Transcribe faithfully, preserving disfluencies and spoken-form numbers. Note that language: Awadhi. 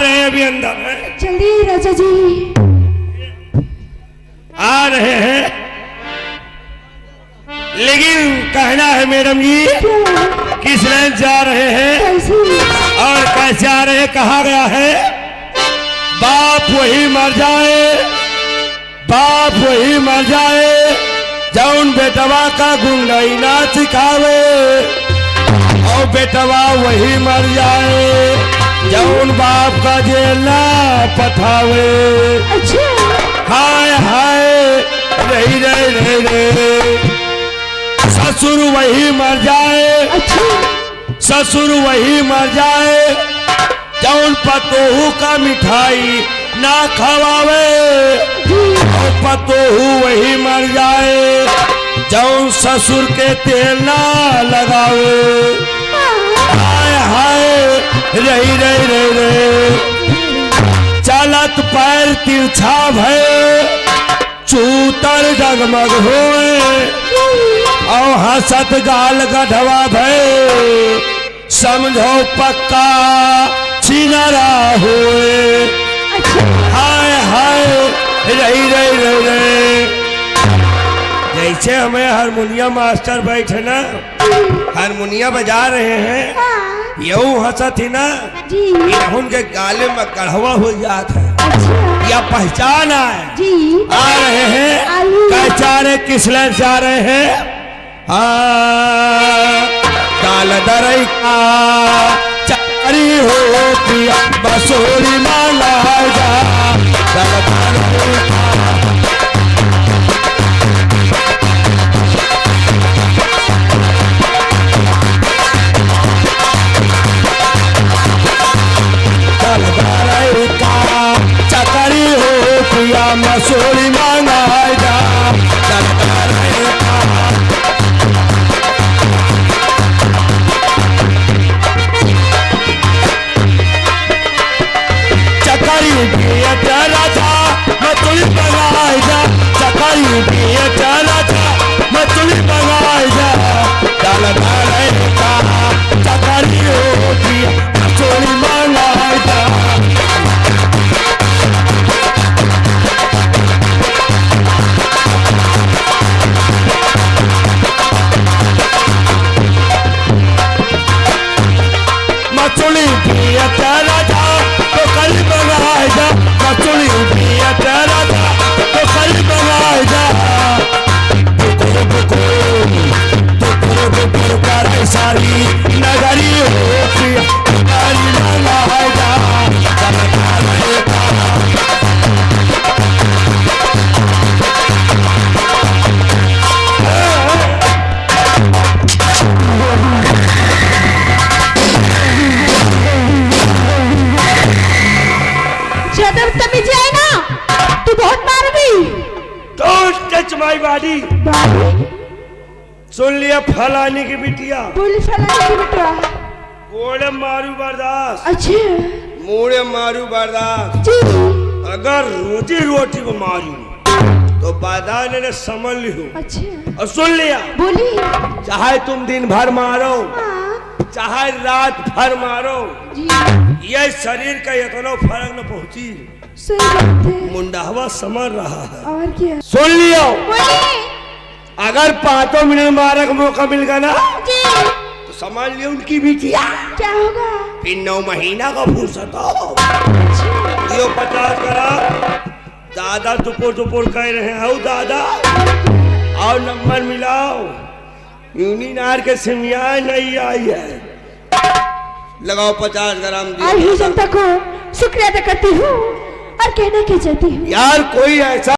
हैं, अभी अंदर हैं। जल्दी राजा जी। आ रहे हैं, लेकिन कहना है मैडम जी, क्या? किस लाइन जा रहे हैं? कैसे? और कैसे आ रहे हैं? कहा गया है, बाप वही मर जाए, बाप वही मर जाए, जौन बेटवा का गुंडई ना सिखावे, और बेटवा वही मर जाए, जौन बाप का जेल ना पठावे। अच्छा। हाय हाय, रे रे रे रे, ससुर वही मर जाए। अच्छा। ससुर वही मर जाए, जौन पतोहू का मिठाई ना खवावे। जी। और पतोहू वही मर जाए, जौन ससुर के तेल ना लगावे। हाँ। हाय हाय, रही रही रही रही, चलत पैर तिरछा भय, चूतर डगमग होए, और हंसत गाल गढ़वा भय, समझो पक्का छिनरा होए। अच्छा। हाय हाय, रही रही रही रही। जैसे हमें हारमोनियम मास्टर बैठे ना, हारमोनिया बजा रहे हैं, हाँ। यहू हंसत ही ना, जी। इनहुन के गाले में गढ़वा हो जात है। अच्छा। या पहचान आए। जी। आ रहे हैं। आइए। कह जा रहे, किस लाइन से आ रहे हैं? हाँ, दाल दरई का चकरी हो पिया, मसूरी मांगा जा। दाल दरई का चकरी हो पिया मसूरी मांगा जा। चकरी पिया राजा मसूरी मांगा जा। चकरी पिया राजा मसूरी मांगा जा। दाल दाल का चकरी हो पिया मसूरी मांगा जा। मसूरी पिया राजा तो कल मंगाए जा। मसूरी पिया राजा तो कल मंगाए जा। बुकुर बुकुर, बुकुर बुकुर करे सारी नगरी हो पिया, नगरी मंगाए जा। ज्यादा बदतमीजी आई ना, तू बहुत मारेगी। Don't touch my body। बाबू। सुन लिया फलानी की बिटिया। बोली फलानी की बिटिया। गोड़े मारू बर्दाश्त। अच्छा। मूड़े मारू बर्दाश्त। जी। अगर रोजी रोटी को मारू तो बादान ने समझ लियो। अच्छा। और सुन लिया। बोली। चाहे तुम दिन भर मारो, हाँ। चाहे रात भर मारो, जी। ये शरीर का इतना फर्क न पहुंची। सही बात है। मुंडावा समझ रहा है। और क्या? सुन लियो। बोली। अगर पाँचों मिनट मारे का मौका मिल गया ना, जी। तो समझ लियो उनकी बिटिया। क्या होगा? फिर नौ महीना का फुर्सत हो। अच्छा। दियो पचास ग्राम। दादा टुपुर टुपुर कह रहे हैं, "आओ दादा, आओ नंबर मिलाओ।" यूनिनार के सिमिया नहीं आई है। लगाओ पचास ग्राम दियो। आई हूँ जनता को शुक्रिया अदा करती हूँ और कहना क्या चाहती हूँ। यार, कोई ऐसा